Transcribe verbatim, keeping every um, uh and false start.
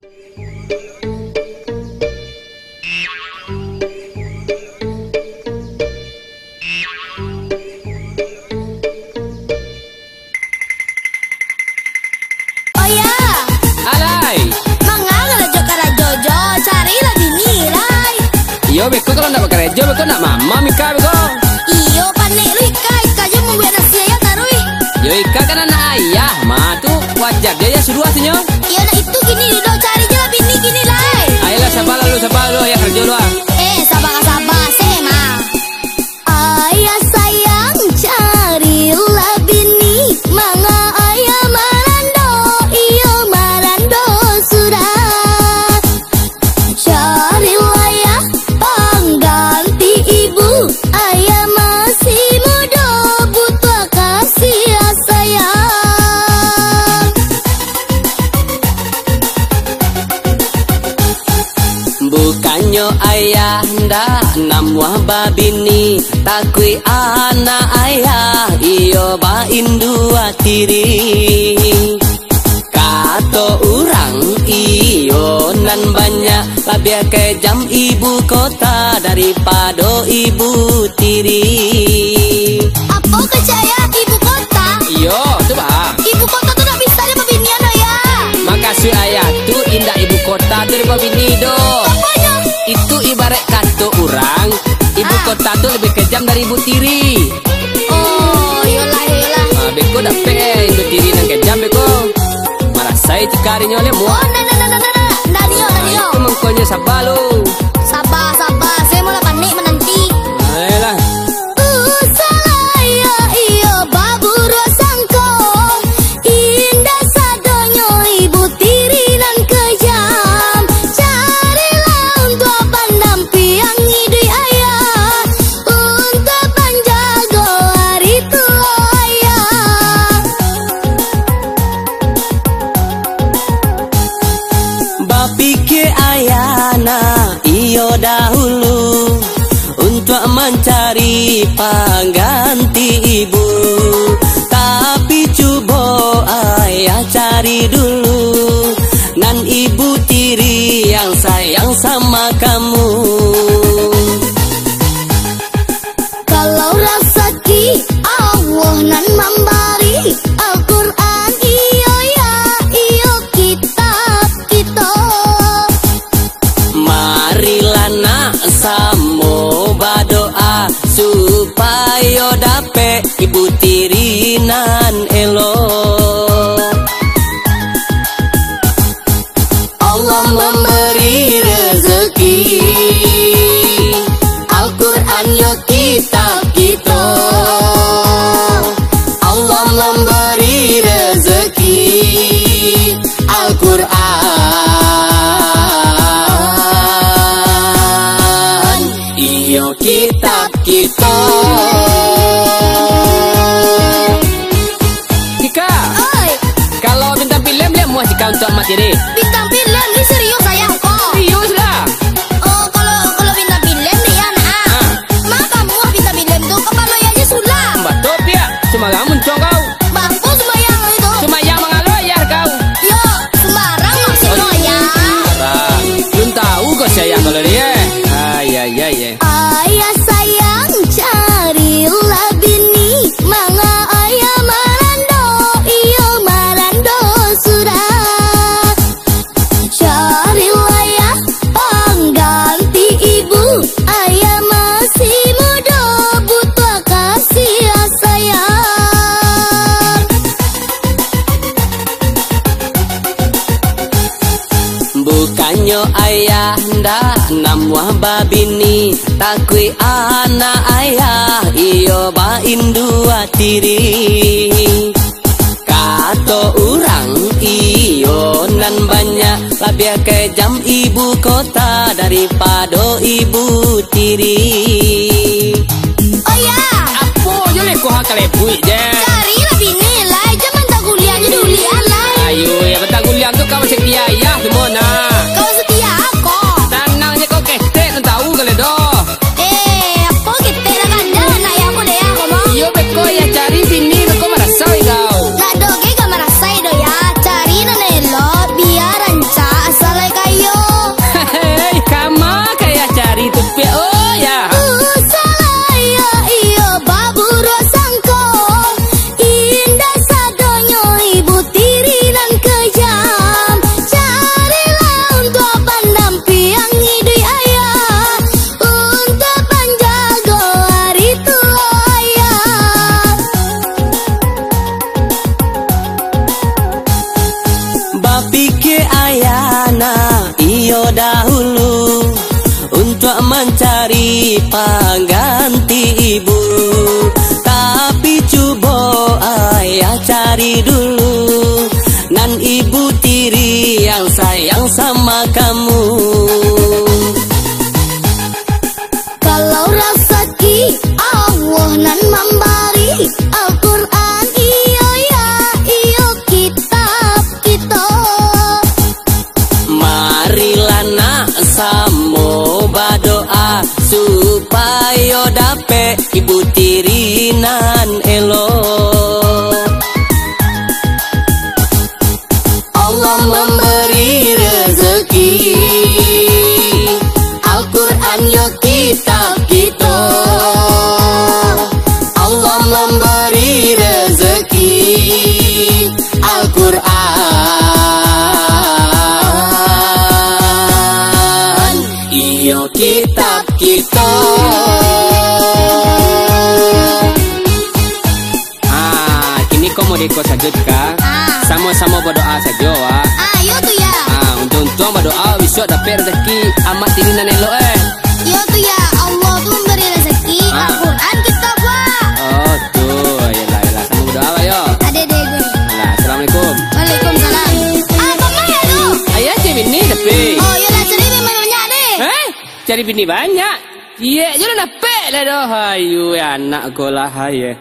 Oh ya. Alai. Manga karajo-karajo jo, carilah bini, lai. Iyo, beko kalau ndak bakarajo, beko ndak mamam Ika beko. Iyo, panek lu Ika, Ika jo mambuek nasi ayah taruih. Yo, Ika kan anak ayah, ma tu wajar jo ayah suruah tu nyo. Iyo, nak itu kini dulu, cari je lah bini kini, lai. Ayolah, saba lu, saba lu, ayah karajo lu ah. Eh, saba ka saba, seh, ma. Ayah sayang, carilah bini, manga ayah marando, iyo marando sudah. Carilah ayah pangganti ibu, ayah masih mudo, butuh kasih sayang. Bukannyo ayah ndak namuah babini, takuik anak ayah iyo baindua tiri. Kato urang iyo nan banyak, labiah kejam ibu kota daripado ibu tiri. Apo kecek ayah ibu kota? Iyo, tu bah. Ibu kota tu ndak bisa dibabinian, ayah. Makasuik ayah tu indak ibu kota tu dibabini doh. Aponyo? Itu ibarat kato urang, ibu Ah. kota tu lebih kejam dari ibu tiri. Oh, iyolah, iyolah. Ah, beko dapek, eh, ibu tiri nan kejam beko. Marasai cikarinyo le, muak. Oh, ndak, ndak, ndak, ndak, ndak. Ndak dio, ndak dio. Itu mangkonyo saba lu. Saba, saba. Saya mula panik menanti. Ayolah. Usahlah iyo, iyo baburuak sangko. Indak sadonyo ibu tiri nan kejam. Carilah untuak pandampiang iduik ayah. Untuak panjago ari tuo ayah. Bapikia ayah nak iyo dahulu, untuak mancari pangganti ibu. Tapi cubo ayah cari dulu, nan ibu tiri yang sayang sama kamu. Kalau rasaki Allah nan mambari, Al-Quran iyo ya, iyo kitab kito. Marilah nak samo badoa, supayo dapek ibu tiri nan elok. Allah mambari rezeki, Al-Quran yo kitab kito. Allah mambari rezeki, Al-Quran iyo kitab kito. Cika. Oi. Kalau bintang filem, liek muah Cika untuak Amat Tiri. Bintang filem ni serius, ayah, ko? Serius lah. Oh, kalau, kalau bintang filem ni, ya, nak. Ah. Ma ka muah bintang filem tu, kapalo ya je sulam. Batua piak, sumarang muncuang kau. Bako sumbayang itu? Sumbayang mangalo ayah kau? Yo, sumarang maksudnyo, ayah. Sumarang. Lun tahu ko si ayah kalau dia. Ai, ai, ai, ai. Ayah sayang, carilah bini, manga ayah marando, iyo marando sudah. Carilah ayah pangganti ibu, ayah masih mudo, butuh kasih sayang. Bukannyo ayah ndak namuah babini, takuik anak ayah iyo baindua tiri. Kato urang iyo nan banyak, labiah kejam ibu kota daripado ibu tiri. Oh ya. Apo jo leko ha kalebuik je? Carilah bini lai, jan mantang guliang je dulu, lai. Ayo, yo mantang guliang tu kawan setia ayah tu, Mona. Kawan setia ko? Tanang je ko, ketek tu tahu kali doh. Eh, apo ketek lah, kadang anak ayah ko deh, ko mah. Iyo, beko ya cari bini, beko marasai kau. Nak doh ge gak marasai doh ya, cari nan elok, bia rancak, asal Ganti ibu, tapi cubo ayah cari dulu, nan ibu tiri yang sayang sama kamu. Kalau rasaki Allah nan mambari, Al-Quran iyo ya, iyo kitab kito. Marilah nak samo badoa, supayo dapek ibu tiri nan elok. Allah mambari rezeki, Al-Quran yo kitab kito. Allah mambari rezeki, Al-Quran iyo kitab kito. Ah, kini ko modeko sajo, Tika. Ah. Samo-samo badoa sajo, wak. Ah, yo tu, ya. Ah, untuang-untuang badoa, bisuak dapek rezeki amak tiri nan elok, eh. Yo tu, ya. Allah tu mambari rezeki, Ah. Al-Quran kitab, wak. Oh, tu. Yolah, yolah. Samo badoa, wak, yo. Ade, ade, ade. Alah, assalamualaikum. Waalaikumsalam. Ah, papa ya tu? Ayah cari bini, tapi. Oh, yolah, cari bini banyak deh. Eh? Cari bini banyak? Ciek je lah dapek lah doh. Ayu, anak ko lah, aye.